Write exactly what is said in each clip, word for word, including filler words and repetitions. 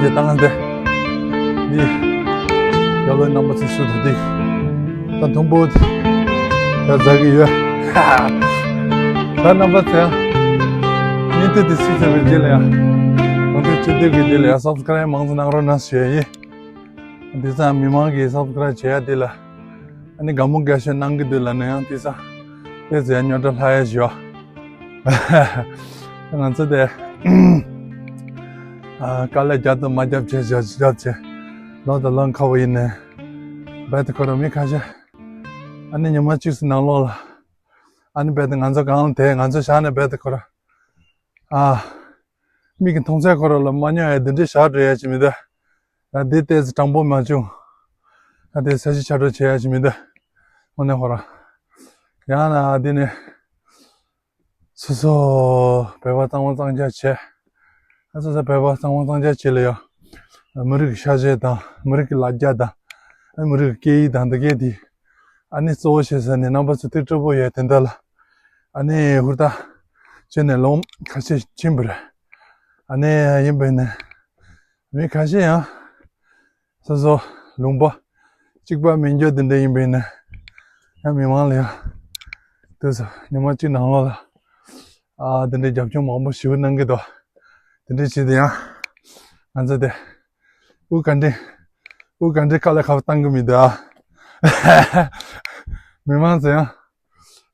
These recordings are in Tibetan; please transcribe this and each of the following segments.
ཡ་ད་ང་འདི་འདི་ཡ་ལོ་རྣམ་པ་ཚོ་སུ་དང་འདི་ད་མཐོན་པོ་ད་ཟ་གི་ཡོད། ད་རྣམ་པ་ཚོ་ཡང་ཉིན་དུ་དེ་སྲིད་ཚེ་བའི་རྗེས་ལ་ཡང་གང་དུ་ཅི་སྡོད་ཀྱི་དེ་ལ་ཡང་སབ་སི་ཀ་རའིབ་མང་ཙམ་གནང་རོགས་གནང་ཞུ་ཡ་ཡིན། དེ་ཙང་མི་མང་གིས་སབ་སི་ཀ་རའིབ་བྱེད་ཡ་དེ་ལ་ཨ་ནི་དགའ་མོ་དགའ་ཤོས་གནང་གི་འདུག་ལ་ནི་ཡང་དེ་ཙང་དེ་ཚོ་ཡང་རྙོག་དྲ་ལྷག་ཡ་ཞུ་ཡ། ང་ཚོ་དེ་ཨ་དཀའ་ལས་རྒྱབ་དང་མ་རྒྱབ་བྱས་བྱས་བྱས་བྱས་ལོ་དང་ལོ་ཁ་བོ་ཡིན་ནས་རྦད་དེ་ཁོ་རང་མི་ཁ་ཤས་ཨ་ནི་ཉི་མ་གཅིག་སུ་ནང་ལོགས་ལ་ཨ་ནི་རྦད་དེ་ང་ཚོ་གང་ལ་དེ་ང་ཚོ་བཞག་ནས་རྦད་དེ་ཁོ་རང་ཨ་མིག་གི་མཐོང་ཚད་ཁོ་རང་ལ་མ་ཉོ་ཡ་འདི་འདྲའི་བཞག་འགྲོ་ཡ་ཅིག་མི་འདུག་ད་འདི་ཏོག་ཙམ་དྲང་པོ་མ་བྱུང་། ད་དེ་ས་གཞི་ཆག་འགྲོ་བྱེད་ཡ་ཅིག་མི་འདུག་དངོས་གནས་ཁོ་རང་ཡང་ན་འདི་ནས། སོ་སོ་བོད་པ་གཙང་མ་གཙང་རྐྱང་བྱས། ཨ་སོ་སོ་བོད་པ་གཙང་མ་གཙང་རྐྱང་བྱས་ལ་ཡང་། མི་རིགས་ཀྱི་ཤ་ཤེད་དང་མི་རིགས་ཀྱི་ལ་རྒྱ་དང་། ཨ་མི་རིགས་ཀྱི་སྐད་ཡིག་དང་འདི་གས་དེ། ཨ་ནི་གཙོ་བོ་བྱས་ཟེར་ནས་རྣམ་པ་ཚོ་ཐུགས་སྤྲོ་པོ་ཡོད་དེ་འདྲ་ལ། ཨ་ནི་ཧུར་ཐག་བྱས་ནས་ལོ་ཁ་ཤས་ཕྱིན་པ་རེད། ཨ་ནི་ཡིན་པས་ནས། མི་ཁ་ཤས་ཡང་། སོ་སོ་ལུང་པ་གཅིག་པ་མི་འགྱུར་དེ་འདྲ་ཡིན་པས་ན་ཡང་མི་མང་ལ་ཡང་དུས་སུ་ཉི་མ་གཅིག་ནང་ལོགས་ལ་ཨ་དེ་འདྲའི་རྒྱབ་སྐྱོར་མང་པོ་ཞེ་པོ་གནང་གི་འདུག་དེ་འདྲའི་བྱས་ཏེ་ཡང་ང་ཚོ་དེ་དབུ་ག་འདྲེ་དབུ་ག་འདྲེ་དཀའ་ལས་ཁག་པོ་བཏང་གི་མི་འདུག་མི་མང་ཚོ་ཡང་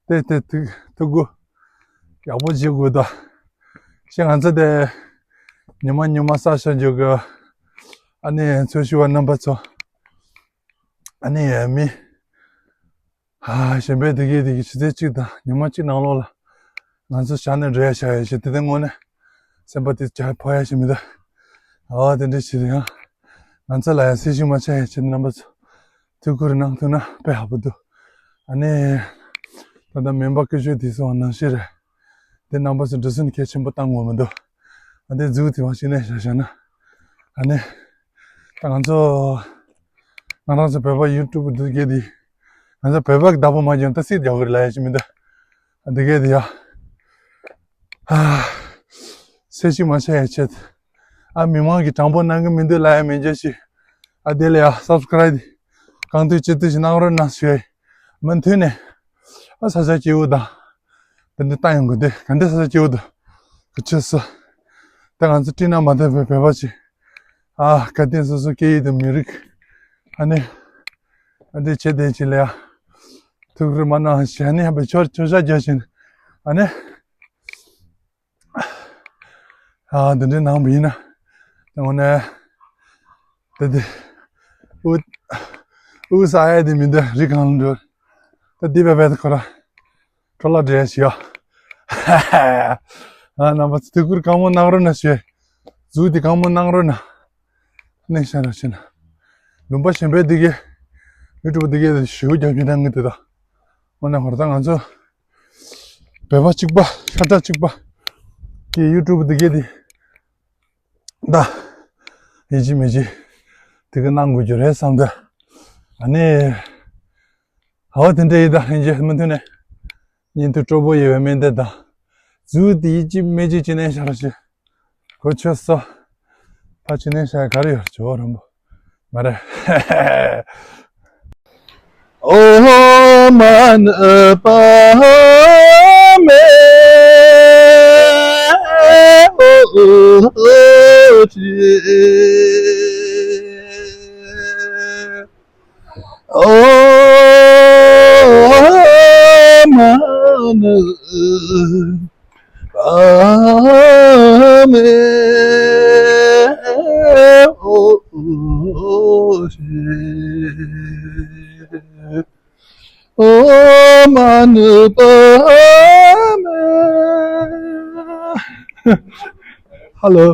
དེ་དེ་ཐུགས་ཐུགས་ཁུར་ཡག་པོ་བྱེད་དགོས་འདུག་ཞེས་ང་ཚོ་དེ་ཉི་མ་ཉི་མ་ས་ཤོར་རྒྱུ་གི་ཨ་ནི་འཚོ་ཞིང་པ་རྣམ་པ་ཚོ། ཨ་ནི་མི་ཨ་གཞན་པའི་དེ་གའི་དེ་གའི་ཕྱི་ཚེས་གཅིག་དང་ཉི་མ་གཅིག་ནང་ལོགས་ལ་ང་ཚོ་བཞག་ནས་འགྲོ་ཡ་བཞག་ཡ་ཞིག་དེ་དེ་དངོས་གནས་སེམས་པ་དེ་བྱ་ཕོ་ཡ་ཞིག་མི་འདུག་ཨ་དེ་འདྲ་བྱེད་དུས་ཡང་ང་ཚོ་ལ་ཡང་སེམས་ཤུགས་མ་ཆག་ཡ་བྱེད་རྣམ་པ་ཚོ་ཐུགས་ཁུར་གནང་ཐུབ་ན་དཔེ་ཡག་པོ་འདུག་ཨ་ནི་ད་ལྟ་མེ་འབར་སྐད་ཤུགས་དེ་སོང་ནང་བཞིན་རེད། དེ་རྣམ་པ་ཚོ་འགྲོ་སོང་གལ་ཆེན་པོ་བཏང་དགོས་མི་འདུག་ཨ་དེ་མཛུབ་དེ་བ་ཞིག་ནས་བཞག་བཞག་ན་ཨ་ནི། ད་ང་ཚོ་ང་རང་ཚོ་བོད་པ་ཡུ་ཊུབ་འདི་གས་དེ་ང་ཚོ་བོད་པ་གི་བདག་པོ་མ་བྱུང་ད་སྲིད་རྒྱག་གི་རེད་ལ་ཡ་ཞིག་མི་འདུག་འདི་གས་དེ་ཡ་ཨ་སེམས་ཤུགས་མ་ཆག་ཡ་ཆེད་ཨ་མི་མང་གིས་དྲང་པོ་གནང་གི་མི་འདུག་ལ་ཡ་མི་འཇོག་ཞིག་ཨ་དེ་ལ་ཡ་སབ་སི་ཀ་རའིབ་གང་ཐུབ་ཅི་ཐུབ་ཞིག་གནང་རོགས་གནང་ཞུ་ཡ་མུ་མཐུད་ནས་ཨ་ས་ཆ་སྐྱིད་པོ་དང་དེ་འདྲ་བཏང་ཡོང་གི་འདུག་ག་འདྲ་ས་ཆ་སྐྱིད་པོ་འདུག་ག་ཆོས་སོ་ད་ང་ཚོ་སྤྲིན་ནག་མ་ཐེབས་པའི་བོད་པ་ཅིག་ཨ་ག་དེ་སོ་སོ་སྐད་ཡིག་དང་མི་རིགས་ཨ་ནི་ཨ་འདི་བྱེད་དེ་ཅི་ལ་ཡ་ཐུགས་རེ་མ་གནང་ཞེས་ཨ་ནི་ཧ་པའི་ཆོར་ཆོར་ཤ་རྒྱག་བཞིན་ཨ་ནི་ཨ་འདི་འདྲའི་ནང་པ་ཡིན་ན་དངོས་གནས་དེ་དེ་ཨུ་ཨུ་ས་ཨེ་དེ་མི་འདུག་རི་གང་ལ་འགྲོ་ད་འདི་བས་བས་ཁོ་ར་ཁྲོ་ལ་འདྲེ་ཞིག་ཡ། ཨ་རྣམ་པ་ཚོ་ཐུགས་ཁུར་གང་མང་གནང་རོགས་གནང་ཞེས། མཛུབ་དེ་གང་མང་གནང་རོགས་གནང་། གནས་ཤ་ར་ཕྱིན། ལུང་པ་གཞན་པའི་འདི་གའི་ཡུ་ཊུབ་འདི་གའི་ཞུ་རྒྱག་རྒྱུ་གནང་གི་འདུག་ད། འོ་ན་ཧོར་ད་ང་ཚོ་བོད་པ་གཅིག་པ་ཤ་ཁྲག་གཅིག་པ་གི་ཡུ་ཊུབ་འདི་གའི་འདི་ད་ཡིན་གཅིག་མིན་གཅིག་དེ་ག་གནང་དགོས་རྒྱུ་རེད་བསམ་འདུག་ཨ་ནི་ཧ་བ་དེ་འདྲ་ཡིན་ད་ལྷན་རྒྱས་མུ་མཐུད་ནས་ཉིན་དུ་སྤྲོ་པོ་ཡོད་པའི་སྨོན་འདུན་དང་། མཛུབ་དེ་ཡིན་གཅིག་མིན་གཅིག་ཅི་ནས་ཤར་ཞིག་གོ་ཆོད་སོ། ཕ་ཕྱི་ནས་ཤ་ག་རེ་ཡོད་ཇོ་བོ་རིན་པོ་མ་རེད། ཨོཾ་མ་ཎི་པདྨེ་ཧཱུྃ། ཨོཾ་མ་ཎི་པདྨེ་ཧཱུྃ། ཨོཾ་མ་ཎི་པདྨེ། Hello.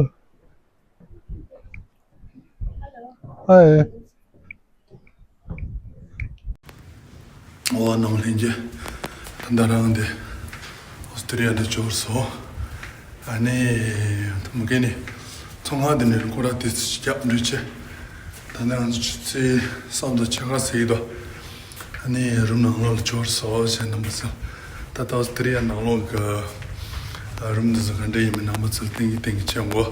Hi. ཨོ་ནང་ལྷན་རྒྱས། ད་ལྟ་རང་འདི་ཨོ་སི་ཏྲེ་ལི་ཡ་འདི་འབྱོར་སོང་། ཨ་ནི་མུ་གེ་ནི་ཚོང་ཁང་འདི་ནས་སྐོར་ར་དེ་ཚོ་རྒྱབ་འགྲོ་ཆེ། ད་ནི་ང་ཚོ་ཆུ་ཚོད་གསུམ་དང་ཕྱེད་ཀ་ཟིན་འདུག་ཨ་ནི་རུམ་ནང་ལོགས་ལ་འབྱོར་སོང་བྱས་རྣམ་པ་ཚོ། ད་ལྟ་ཨོ་སི་ཏྲེ་ལི་ཡ་ནང་ལོགས་ཀྱི་རུམ་འདི་ཚོ་ག་འདྲ་ཡིན་མིན་རྣམ་པ་ཚོ་ལ་སྟོན་གི་སྟོན་གི་བྱེད་འགོ།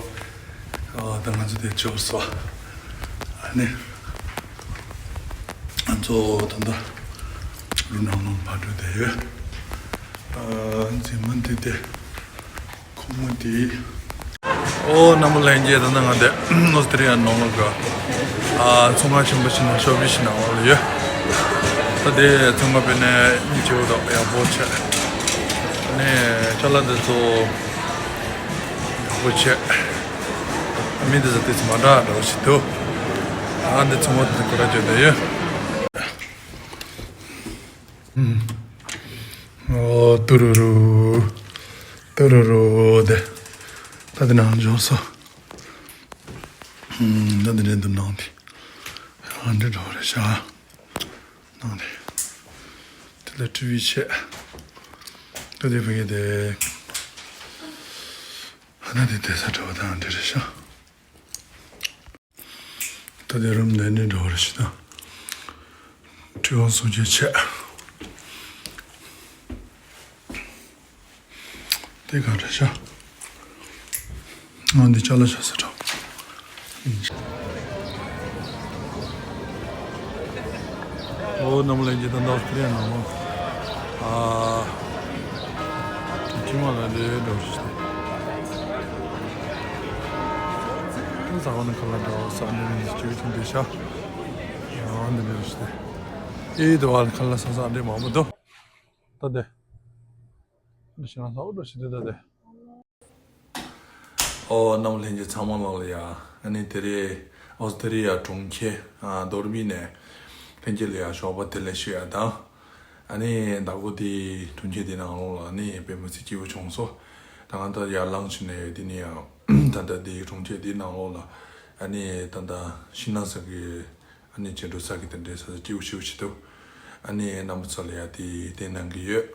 ཨ་ད་ང་ཚོ་དེ་ཅོག་སོ། ཨ་ནི་ང་ཚོ་ད་ལྟ་རུ་ནང་ལོང་ཕར་འགྲོ་བསྡད་ཡོད། ཨ་འཛིན་མ་འདི་དེ་ཁོ་མོ་དེ། ཨོ་རྣམ་པ་ལྷན་རྒྱས། ད་ནི་ང་དེ་ཨོ་སི་ཏྲེ་ལི་ཡ་ནང་ལོགས་ཀྱི་ཨ་ཚོང་ཁང་ཆེན་པོ་ཞིག་ནང་ཤོ་པིང་ཞིག་ནང་ལོགས་ལ་ཡོད། ད་དེ་ཚོང་ཁང་དཔེར་ན་ཉིན་བྱེད་འདུག་ཡག་པོ་བྱས། ཨ་ནི་ཅ་ལག་འདི་ཚོ་ཡག་པོ་བྱས། མི་འདི་ཚོ་དེ་ཚོ་མ་འདྲ་འདྲ་བོ་ཞིག་འདུག་ཨ་འདི་ཚོང་པ་དེ་ཚོ་ཁོ་ར་བརྗོད་བསྡད་ཡོད། ཨོ་ཏུ་རུ་རུ། ཏུ་རུ་རུ་དེ། ད་དེ་ནང་འབྱོར་སོ། ད་དེ་འདྲའི་འདུག་ནང་དེ། ཨ་འདྲ་འདྲ་བོ་རེད་ཤག་ནང་དེ། དེ་ལ་ཊི་ཝི་བྱས། ད་དེ་ཕ་གི་དེ། ཨ་ན་དེ་བསྡད་ས་འདྲ་བོ་དང་འདྲ་རེད་ཤག་ད་དེ་རུམ་ནས་ནི་འགྲོ་བར་ཞུ་དང་། ཀྲི་ཝང་སུ་ཇེ་ཆེ། དེ་ག་རེ་ཤག་ང་འདི་ཅ་ལག་བཞག་ས་འདྲ། ཨོ་རྣམ་པ་ལྷན་རྒྱས། ད་ལྟ་ཨོ་སི་ཏྲེ་ལི་ཡ་ནང་ལོགས་ཨ་ཁྲིམས་ལ་ལས་འགྲོ་ཞིག་ས་ག་ནས་ཁ་ལག་འདྲ་བོ་ཟ་ནས་རིན་ཅིག་ཅིག་འདི་ཤ། ཨ་འདི་འདྲ་ཞིག་ཨེ་འདི་བ་ཁ་ལག་ཟ་ས་འདྲ་མང་པོ་འདུག་ད་དེ་འདི་ཤ་ན་ཟ་འོ་འདྲ་ཞིག་འདི་ད་དེ། ཨོ་རྣམ་པ་ལྷན་རྒྱས་ཚང་མ་ལོག་ལ་ཡ། ཨ་ནི་དེ་རིང་ཨོ་སི་ཏྲེ་ལི་ཡ་གྲོང་ཁྱེར་ཨ་རྡོ་རི་མི་ནས་ལྷན་རྒྱས་ལ་ཡ་ཞོགས་པ་བདེ་ལེགས་ཞུ་ཡ་དང་། ཨ་ནི་ཟླ་གོ་དེ་གྲོང་ཁྱེར་དེ་ནང་ལོགས་ལ་ཨ་ནི་དཔེ་མི་སྲིད་སྐྱིད་པོ་བྱུང་སོང་། ད་ང་ད་ཡར་ལངས་ཕྱིན་ནས་དེ་ནས་ཡང་ད་ལྟ་དེ་གྲོང་ཁྱེར་དེ་ནང་ལོགས་ལ་ཨ་ནི་ད་ལྟ་ཤིང་ནགས་ས་གི་ཨ་ནི་ཅི་འགྲོ་ས་གི་དེ་འདྲའི་ས་ཆ་སྐྱིད་པོ་ཞེ་པོ་ཅིག་འདུག་ཨ་ནི་རྣམ་པ་ཚོ་ལ་ཡ་དེ་དེ་གནང་གི་ཡོད།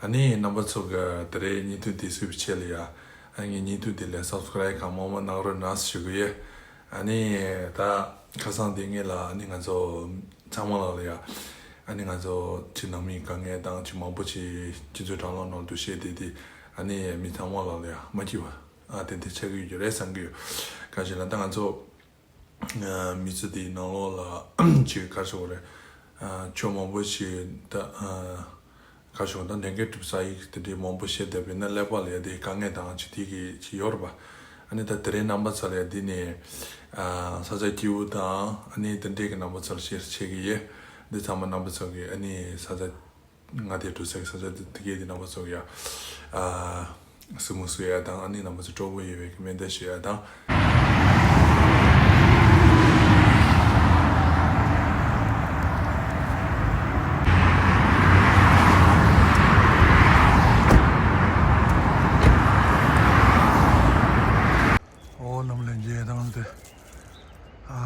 ཨ་ནི་རྣམ་པ་ཚོ་གི་དེ་རིང་བརྙན་ཐུང་དེ་གཟིགས་པའི་ཆེད་ལ་ཡ། ཨ་ངའི་བརྙན་ཐུང་དེ་ལ་སབ་སི་ཀ་རབ་གང་མང་མང་གནང་རོགས་གནང་ཞུ་གི་ཡོད། ཨ་ནི་ད་ཁ་སང་དེ་ངེད་ལ་ཨ་ནི་ང་ཚོ་ཚང་མ་ལ་ལ་ཡ། ཨ་ནི་ང་ཚོ་ཅི་ནང་མི་དཀའ་ངལ་དང་ཅི་མང་པོ་ཅིག་སྤྱི་ཚོགས་དྲ་ལམ་ནང་དུ་བཤད་དེ་དེ་ཨ་ནི་མི་ཚང་མ་ལ་ལ་ཡ་མ་སྐྱིད་པ་ཨ་དེ་འདྲ་ཆགས་ཀྱི་ཡོད་རེད་བསམ་གྱི་ཡོད། གང་ཞིག་ལ་ད་ང་ཚོ་མི་ཚེ་འདིའི་ནང་ལོགས་ལ་ཅིག་ག་རེ་ཟེར་དགོས་རེད། ཆོས་མང་པོ་ཞིག་ད་ག་རེ་ཟེར་དགོས། ད་ལས་འགན་སྒྲུབ་ས་ཡིག་དེ་འདྲའི་མང་པོ་བཤད་བསྡད་པས་ན་ཀླད་པ་ལ་ཡ་དེ་དཀའ་ངལ་དང་ཅི་དེ་གི་ཅི་ཡོད་རེད་པ། ཨ་ནི་ད་དེ་རིང་རྣམ་པ་ཚོ་ལ་ཡ་འདི་ནས་ས་ཆ་སྐྱིད་པོ་དང་ཨ་ནི་དེ་འདྲའི་གི་རྣམ་པ་ཚོར་ཤེར་བྱེད་ཀྱི་ཡོད། འདི་ཚང་མ་རྣམ་པ་ཚོ་གི་ཨ་ནི་ས་ཆ་ང་དེ་འགྲོ་ས་གི་ས་ཆ་དེ་དེ་གའི་དེ་རྣམ་པ་ཚོ་གི་ཡ་ཨ་གཟིགས་མོ་བཟོ་ཡ་དང་ཨ་ནི་རྣམ་པ་ཚོ་སྤྲོ་པོ་ཡོད་པའི་གི་མེ་མདའ་ཞུ་ཡ་དང་། ཨོ་རྣམ་པ་ལྷན་རྒྱས། ད་ང་དེ་ཨ་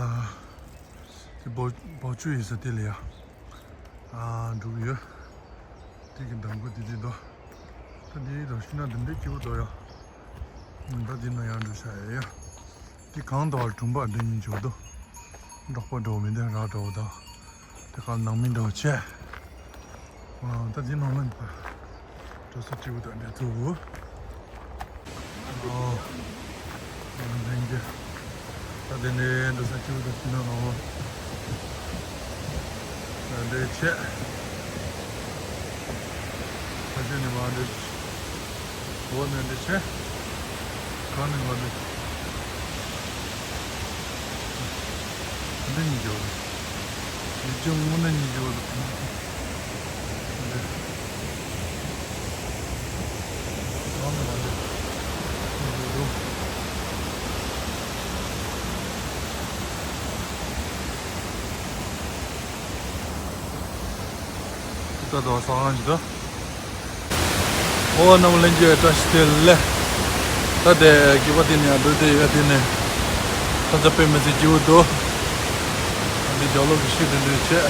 དེ་བོ་བོ་ཆུ་ཡིན་ས་དེ་ལ་ཡ་ཨ་འགྲོ་གི་ཡོད། དེ་གི་འདམ་གུ་དེ་དེ་འདུག་ད་དེ་ཡི་དང་ཤིང་ནགས་འདི་འདྲའི་སྐྱིད་པོ་འདུག་ཡ། ད་དེ་ན་ཡང་འགྲོ་ཤ་ཡ་ཡ། དེ་གང་ལྟར་བ་གྲོང་པ་འདི་ཉིད་འཇོག་འདུག་འབྲོག་པ་འདྲ་བོ་མི་འདུག་ར་འདྲ་བོ་དང་། དེ་ག་ནང་མི་འདྲ་བོ་བྱས། ཨ་ད་དེ་ནང་ལ་ནི་འགྲོ་ས་སྐྱིད་པོ་དང་འདྲ་ཐུག་ཨོ། ལྷན་རྒྱས། ད་དེ་ནས་འགྲོ་ས་སྐྱིད་པོ་དང་ཕྱི་ནང་ནང་ལོགས་ལ་འདྲེ་བྱས། ཕ་ཆེན་ནས་མར་འདྲེ། འོག་ནས་འདྲེ་བྱས། གང་ནས་མར་འདྲེ། འདི་གཉིས་ཀྱི་འོག་ནས། ཡིག་ཆ་དངོས་གནས་གཉིས་ཀྱི་འོག་ནས། འདི། གང་ནས་མར་འདྲེ། འདི་འདུག་ད་དུང་ས་ཁང་ཞིག་འདུག་ཨོ་རྣམ་པ་ལྷན་རྒྱས་བཀྲ་ཤིས་བདེ་ལེགས། ད་དེ་གི་པ་དེ་ནས་འགྲོ་དེ་ཡོད་དེ་ནས། ས་ཆ་དཔེ་མི་སྲིད་སྐྱིད་པོ་འདུག་འདི་རྒྱབ་ལོགས་ཀྱི་ཤིང་དེ་འདྲ་བྱས།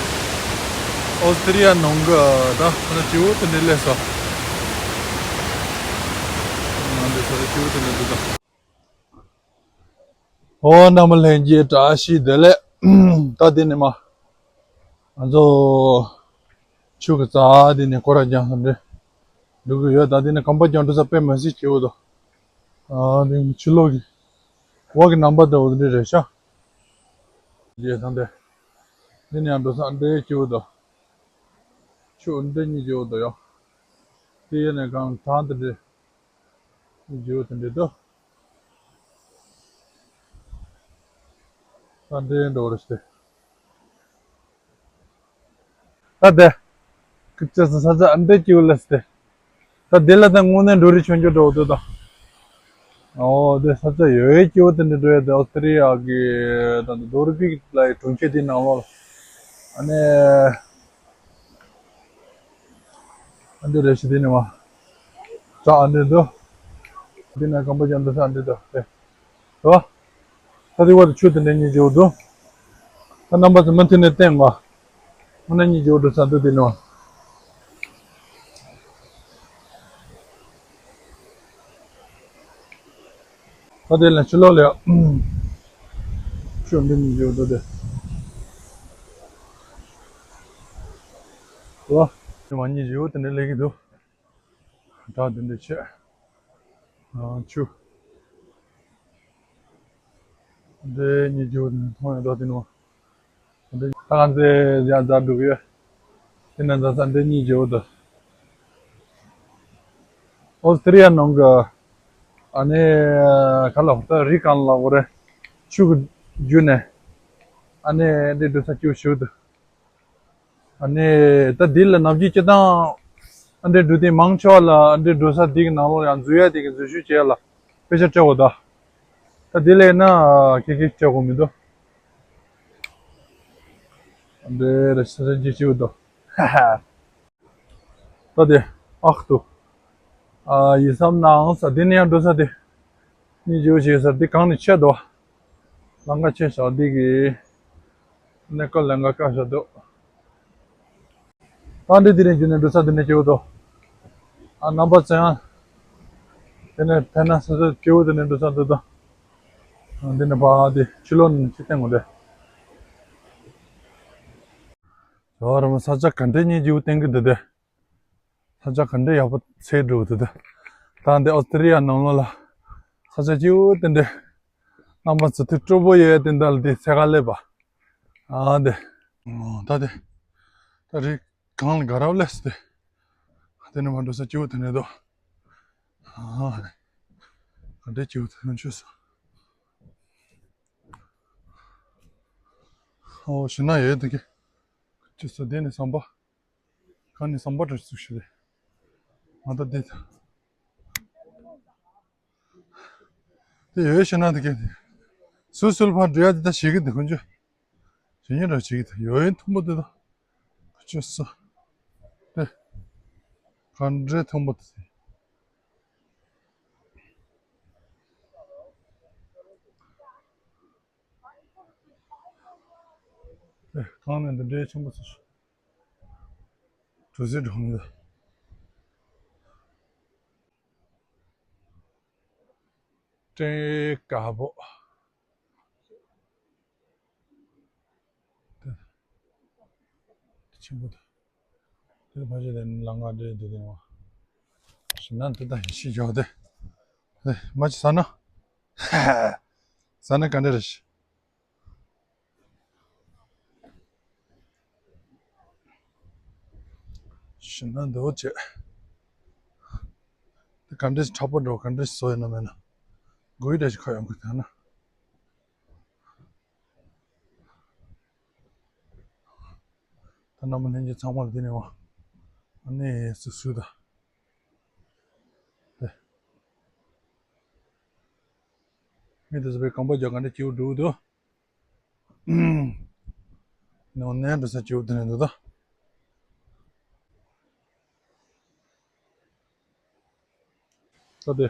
ཨོ་སི་ཏྲེ་ལི་ཡ་ནང་གི་ད་ས་ཆ་སྐྱིད་པོ་དེ་འདྲ་སླེབས་སོང་། ང་འདི་ས་ཆ་སྐྱིད་པོ་དེ་འདྲ་འདུག་ད། ཨོ་རྣམ་པ་ལྷན་རྒྱས་བཀྲ་ཤིས་བདེ་ལེགས། ད་དེ་ནས་མར་ང་ཚོ་ཆུ་གི་རྩ་དེ་ནས་སྐོར་ར་རྒྱག་ས་འདྲ་འགྲོ་གི་ཡོད། ད་དེ་ནས་གམ་པ་རྒྱག་འགྲོ་ས་དཔེ་མི་སྲིད་སྐྱིད་པོ་འདུག་ཨ་དེ་ཕྱི་ལོགས་ཀྱི་ འོག་གི་རྣམ་པ་དེ་འོ་འདི་རེད་ཤག་རྗེས་ཐང་དེ། འདི་ནས་ཡང་འགྲོ་ས་འདྲའི་སྐྱིད་པོ་འདུག་ཆུ་འདྲའི་གཉིས་སྐྱིད་པོ་འདུག་ཡ། དེ་ཡས་ནས་གང་ཐང་དེ་འདྲའི་གཉིས་སྐྱིད་པོ་དེ་འདྲའི་འདུག་ད་འདྲའི་འགྲོ་བ་རེད་ཤག་ད་དེ། ཁི་ཅི་ས་ས་ཆ་འདི་སྐྱིད་པོ་ལས་ཏེ། ད་དེ་ལ་ད་དངོས་གནས་འགྲོ་རི་ཆོས་འབྱོར་འགྲོ་འདུག་ད། ཨོ་དེ་ས་ཆ་ཡོད་ཡོད་སྐྱིད་པོ་དེ་འདྲ་འགྲོ་ཡ་དེ་ཨོ་སི་ཏྲེ་ལི་ཡ་གི་ད་རྡོ་རི་པིག་ལ་ཡི་གྲོང་ཁྱེར་དེའི་ནང་ལོགས་ལ། ཨ་ནི། ཨ་འདི་རེ་ཞིག་དེ་ནི་མ། ད་ཨ་འདི་འདུག་དེ་ན་ཀམ་པོ་ཇ་འདི་ས་འདི་འདུག་དེ། རོ། ད་དེ་བར་དུ་ཆུ་དེ་འདྲ་གཉིས་བརྗོད་འདུག་ད་རྣམ་པ་ཚོ་མུ་མཐུད་ནས་བསྟན་པ། དངོས་གནས་གཉིས་བརྗོད་འདུག་ས་འདུག་དེ་ནོ། ད་དེ་ལ་ཕྱི་ལོགས་ལ་ཡ། ཆུ་འདི་གཉིས་བརྗོད་འདུག་དེ། རོ། དེ་མ་གཉིས་བརྗོད་དེ་འདྲ་ལེགས་ཀྱི་འདུག་བྲག་དེ་འདྲ་བྱས། ཨ་ཆུ། འདི་གཉིས་རྒྱུག་མཐོང་ཡང་འགྲོ་དེ་ནོ། འདི་ད་ང་ཚོས་ཡར་འཛེགས་འགྲོ་གི་ཡོད། དེ་ནས་འཛེགས་ས་འདི་གཉིས་རྒྱུག་འདུག་ཨོ་སི་ཏྲེ་ལི་ཡ་ནང་གི་ཨ་ནི་ག་ལ་ད་རི་གང་ལ་འོ་རེད། ཆུ་གི་བརྒྱུད་ནས་ཨ་ནི་འདི་འགྲོ་ས་སྐྱིད་པོ་ཞིག་འདུག་ཨ་ནི་ད་འདི་ལ་ནམ་རྒྱུན་སྤྱིར་བཏང་ཨ་འདྲའི་འགྲོ་དེ་མང་ཆེ་བ་ལ་ཨ་འདྲའི་འགྲོ་ས་འདི་གི་ནང་ལོགས་ཡང་འཛུལ་ཡ་དེ་གི་འཛུལ་ཞུགས་བྱེད་ཡ་ལ་དཔེ་ཆ་སྤྲད་དགོས་ད། ད་འདི་ལས་ན་ཁྱེད་ཀྱིས་སྤྲད་དགོས་མི་འདུག་ཨ་འདྲའི་རེ་ས་ས་འཇིགས་སྐྱིད་པོ་འདུག་ད་དེ་ཨག་ཏུ་ཨ་ཡིན་བསམ་ནའང་ས་འདི་ནས་ཡང་འགྲོ་ས་དེ་གཉིས་བརྗོད་བྱེད་ས་འདི་གང་ནས་ཆད་དོ། ལམ་ཁ་ཆེ་ཤག་འདི་གི་གནས་སྐོར་ལེན་ག་དཀའ་ཤག་འདུག་ད་འདི་དེ་རིང་རྒྱུན་ནས་འགྲོ་ས་འདི་ནས་སྐྱིད་པོ་འདུག་ཨ་རྣམ་པ་ཚོ་ཡང་དེ་ནས་ཕན་ན་སོ་སོ་སྐྱིད་པོ་དེ་ནས་འགྲོ་ས་འདུག་ད། འདི་ནས་ཕར་དེ་ཕྱི་ལོགས་ནས་ཅི་བསྟན་དགོས་དེ། ཡོ་ར་མ་ས་ཆ་ག་འདྲའི་གཉིས་སྐྱིད་པོ་བསྟན་གི་འདུག་དེ། ས་ཆ་ག་འདྲའི་ཡག་པོ་ཚེ་འགྲོ་འདུག་དེ། ད་འདི་ཨོ་སི་ཏྲེ་ལི་ཡ་ནང་ལོགས་ལ་ས་ཆ་སྐྱིད་པོ་དེ་འདྲའི་རྣམ་པ་ཚོ་དེ་སྤྲོ་པོ་ཡོད་དེ་འདྲ་ལ་དེ་ཚེ་ག་སླེབས་པ། ཨ་དེ། ད་དེ། ད་རི་གང་ལ་དགའ་རབ་ལས་སུ་དེ། དེ་ནས་མ་འགྲོ་ས་སྐྱིད་པོ་དེ་འདྲ་འདུག་ཨ་ཧ། ག་འདྲའི་སྐྱིད་པོ་དེ་འདྲ་ཆུ་སོ། ཨོ་ཞེ་ན་ཡོད་དེ་གི། ཆུ་སོ་དེ་ནས་ཟམ་པ། གང་ནས་ཟམ་པ་འགྲོ་ཚུགས་ཤི་རེད། ང་ད་དེ་ད། དེ་ཡོད་ཞེ་ན་དེ་གི། སུ་སུ་ལ་ཕར་འགྲོ་ཡ་དེ་ད་ཞིག་གི་དེ་ཁོང་ཚོས། ཞེ་ཉེ་འདྲ་ཞིག་གི་དེ་ཡོད་ཡིན་མཐོན་པོ་དེ་ད། ཁོ་ཚོས་སུ། དེ། ག་འདྲའི་མཐོན་པོ་དེ། དེ་གང་ནས་འདི་འདྲའི་ཆེན་པོ་ཚོ་ཞིག་གྲུ་གཟིངས་སྒྲོན་མེ་དང་། སྤྲིན་དཀར་པོ། དེ་ཆེན་པོ་དང་། དེ་ཕ་ཆེ་དེ་ནི་ལམ་ཁ་འདྲའི་འདུག་དེ་ནི་བ། ཞིམ་ན་འདི་དང་ཡིན་ཤི་ཡོད་དེ། དེ་མ་ཅི་ཟ་ན། ཟ་ན་ག་འདྲ་རེད་ཤི། ཞིམ་ན་འདོད་བྱེད། དེ་ག་འདྲས་ཁྲག་པོ་འགྲོ་ག་འདྲས་བཟོ་ཡོད་ན་མེད་ན། དགོས་འདྲ་ཞིག་ཁ་ཡོང་གི་ཐ་ན། ད་རྣམ་པ་ལྷན་རྒྱས་ཚང་མ་ལ་འདི་ནས་བ། ཨ་ནི་སུ་སུ་ད། དེ། མི་དེ་ཚོ་པའི་གམ་པ་རྒྱག་ག་འདྲ་སྐྱིད་པོ་འགྲོ་འདུག་ནང་ནས་འགྲོ་ས་སྐྱིད་པོ་དེ་ནས་འདུག་ད། ད་དེ།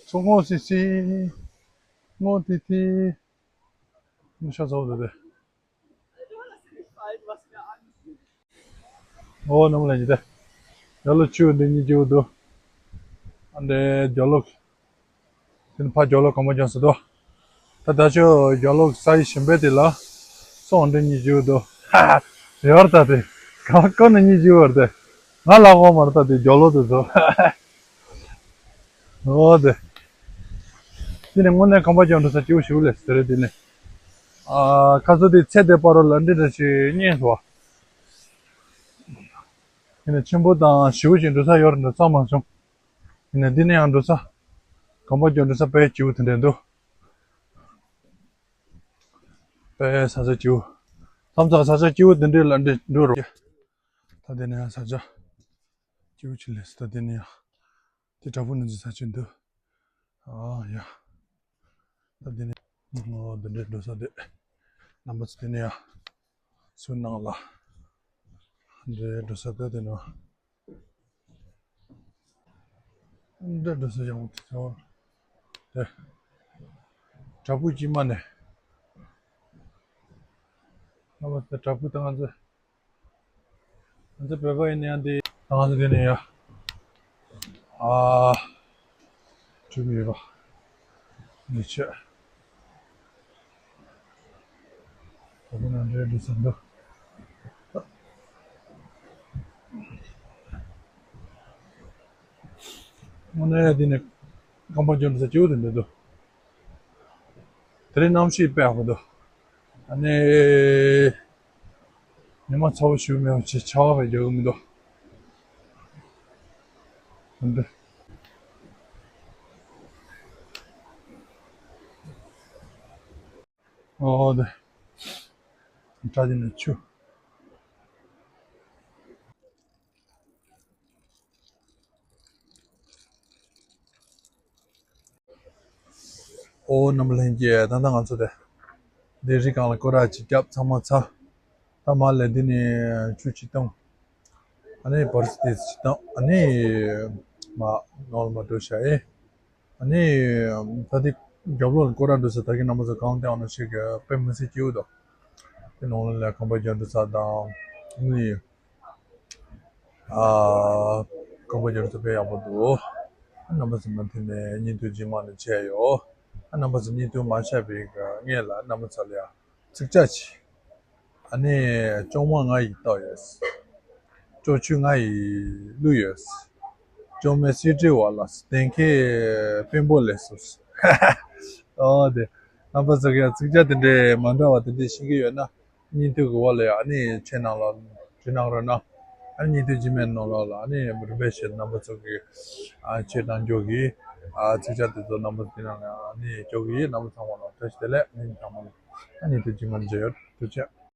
ཚོ་སྔོ་སི་སི། སྔོ་ཏི་ཏི། མི་ཤ་ཚོགས་དེ་དེ། ཨོ་ནམ་ལ་ཉི་ད། རྒྱ་ལོ་ཆུ་འདི་གཉིས་ཀྱི་འུ་དུ། ཨ་འདྲེ་རྒྱ་ལོ། དེ་ནི་ཕ་རྒྱ་ལོ་གང་པ་ཀྱང་ཟེར་དོ། ད་ད་ཆོ་རྒྱ་ལོ་ས་ཡི་ཞིམ་པའི་དེ་ལ། སོང་འདི་གཉིས་ཀྱི་འུ་དུ། ཧ་ཧ། རེ་བར་ད་དེ། གང་ཀ་ནི་གཉིས་ཀྱི་འུ་བར་དེ། ང་ལ་གོ་མར་ད་དེ་རྒྱ་ལོ་དུ་ཟོ། ཨོ་དེ། དེ་ནི་དངོས་གནས་གང་པ་ཀྱང་འགྲོ་ས་སྐྱིད་པོ་ཞིག་ལས་ཟེར་རེད་དེ་ནི། ཨ་ཁ་སོ་དེ་ཚེ་དེ་པ་རོ་ལ་འདི་འདྲ་ཞིག་རྙེད་སོ། ཡིན་ན་ཆེན་པོ་དང་ཞེ་པོ་ཞིག་འགྲོ་ས་ཡོད་རེད་འགྲོ་ས་མ་བྱུང་། ཡིན་ན་འདི་ནས་ཡང་འགྲོ་ས། གང་པ་ཀྱང་འགྲོ་ས་དཔེ་སྐྱིད་པོ་དེ་འདྲ་འདུག་དཔེ་ས་ཆ་སྐྱིད་པོ། མཚམས་མཚམས་ས་ཆ་སྐྱིད་པོ་དེ་འདྲའི་ལ་འདྲེ་འགྲོ་རོགས། ད་དེ་ནས་ཡང་ས་ཆ་སྐྱིད་པོ་ཅིག་ལས་སུ་ད་དེ་ནས་ཡང་། དེ་བྲག་ཕུག་ནང་གི་ས་ཆ་འདུག་ཨ་ཡ། ད་དེ་ནས་ཨོ་འདི་འདྲའི་འགྲོ་ས་དེ། རྣམ་པ་ཚོ་དེ་ནས་ཡང་སུ་ནང་ལ་འདྲའི་འགྲོ་ས་དེ་དེ་ནས་འདྲ་འགྲོ་ས་ཡང་དེ་ཚོ་དེ་བྲག་ཕུག་དཀྱིལ་མ་ནས་རྣམ་པ་ཚོ་བྲག་ཕུག་ད་ང་ཚོ། ང་ཚོ་བོད་པ་ཡིན་ན་ཡང་འདི། ང་ཚོ་འདི་ནས་ཡ། ཨ། གྲུབ་ཡོད་པ། མི་ཆེ། ད་དེ་ནང་འདྲེ་འདྲེ་ཟེར་འདུག་དངོས་གནས་འདི་ནས་རྐང་པ་འཇོག་འདྲེ་ཟེར་སྐྱིད་པོ་དེ་འདྲ་འདུག་དེ་རིང་གནམ་གཤིས་དཔེ་ཡག་པོ་འདུག་ཨ་ནི། ཉི་མ་ཚ་པོ་ཞིག་མེད་པ་བྱས་ཆར་པ་རྒྱག་གི་མི་འདུག་འདི། ཨོ་དེ། བྲག་དེ་ནས་ཆུ། ཨོ་རྣམ་པ་ལྷན་རྒྱས་ད་ལྟ་ང་ཚོ་དེ། འདི་རི་སྒང་ལ་སྐོར་ར་ཅིག་བརྒྱབ་ཚང་མ་ཚར། ད་མར་ལ་འདི་ནས་ཆུ་ཅིག་བཏང་། ཨ་ནི་བར་སི་ཏེ་ཅིག་བཏང་ཨ་ནི། མ་ནོར་མ་འགྲོ་ཤ་ཨེ། ཨ་ནི། ད་འདི་རྒྱབ་ལོགས་ལ་སྐོར་ར་འགྲོ་ས་ད་གིན་རྣམ་པ་ཚོ་གང་བལྟས་ཡོང་ན་ཞིག་དཔེ་མི་སྲིད་སྐྱིད་པོ་འདུག་དེ་ནང་ལ་ལ་ཁང་པ་རྒྱག་འགྲོ་ས་དང་། ཨ་ནི། ཨ། ཁང་པ་རྒྱག་འགྲོ་ས་དཔེ་ཡག་པོ་འདུག་རྣམ་པ་ཚོ་མུ་མཐུད་ནས་བརྙན་ཐུང་རྗེས་མ་ནས་མཇལ་ཡོང་། རྣམ་པ་ཚོ་བརྙན་ཐུང་མ་མཇལ་བའི་སྔོན་ལ་རྣམ་པ་ཚོ་ལ་ཡང་ཚིག་ཅག་ཅིག་ཨ་ནི་ཅོག་མ་ང་ཡིས་བཏགས་ཡོད། ཅོག་ཆུ་ང་ཡིས་བླུགས་ཡོད། ཅོག་མེ་སི་ཏྲི་བ་ལ་གདན་ཁའི་དཔོན་པོ་ལས་སོ། ཨོ་དེ། རྣམ་པ་ཚོ་གིས་ཚིག་ཅག་དེ་འདྲའི་མ་འདྲ་བ་དེ་འདྲས་ཤེས་ཀྱི་ཡོད་ན་བརྙན་ཐུང་གི་འོག་ལ་ཡང་ཨ་ནི་ཆེ་ནང་ལ་བྲིས་གནང་རོགས་གནང་། ཨ་ནི་བརྙན་ཐུང་རྗེས་མའི་ནང་ལོགས་ལ་ཨ་ནི་རིམ་པས་བྱས་རྣམ་པ་ཚོ་གིས་ཨ་ཆེ་དང་མགྱོགས་ཀྱིས་ཨ་ཚིག་ཅག་དེ་ཚོ་རྣམ་པ་ཚོ་དེ་ནང་ལ་ཨ་ནི་མགྱོགས་ཀྱིས་རྣམ་པ་ཚང་མ་ལ་བཀྲ་ཤིས་བདེ་ལེགས། ཨ་ནི་ཚང་མ་ལ་ཨ་བརྙན་ཐུང་རྗེས་མ་མཇལ་ཡོང་། ཐུགས་རྗེ་ཆེ།